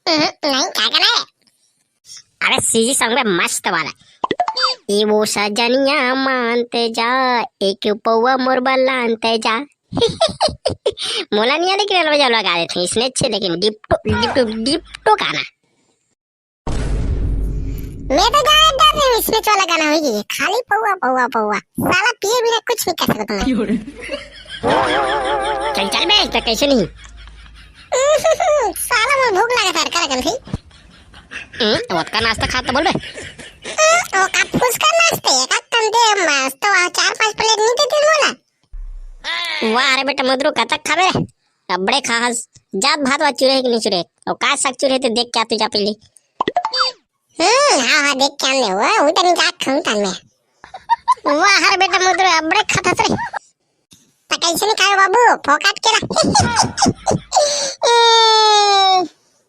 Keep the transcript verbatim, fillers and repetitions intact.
हम्म, नहीं, का गाना है? अरे सीजी सॉन्ग में मस्त वाला। ए वो सजनिया मानते जा, एक पौवा मोर बलानते जा। मोला नहीं आले कि रलवा जलवा गा देथे, इसने अच्छे, लेकिन डिप्टो, डिप्टो, डिप्टो गाना। मैं तो गाना डर रही हूँ, इसमें चला गाना होगी, खाली पौवा, पौवा, पौवा। साला पिए बिना कुछ नहीं कर सकता मैं। चल, चल बे, तो कैसे नहीं? साला मोर भूख लगा था, कर कर थी। हम्म, तो ओतका नाश्ता खा तो बोल बे। हम्म, वो का फुसका नाश्ते, एक आध टन दे मस्त, वहाँ चार पांच प्लेट नहीं देते बोला। वाह रे बेटा मुदरू, कतक खाबे रे? अबड़े खा हस। जात भात वा चुरे हे कि नहीं चुरे? और का साग चुरे हे तो देख क्या तू जा पहले। हम्म, हाँ, हाँ, देख क्या ले हुआ, उधर नहीं जा खाऊं तन में। वाह रे बेटा मुदरू, अबड़े खाता रे। तो कैसे नहीं खाए बाबू, फोकट के ना। ए,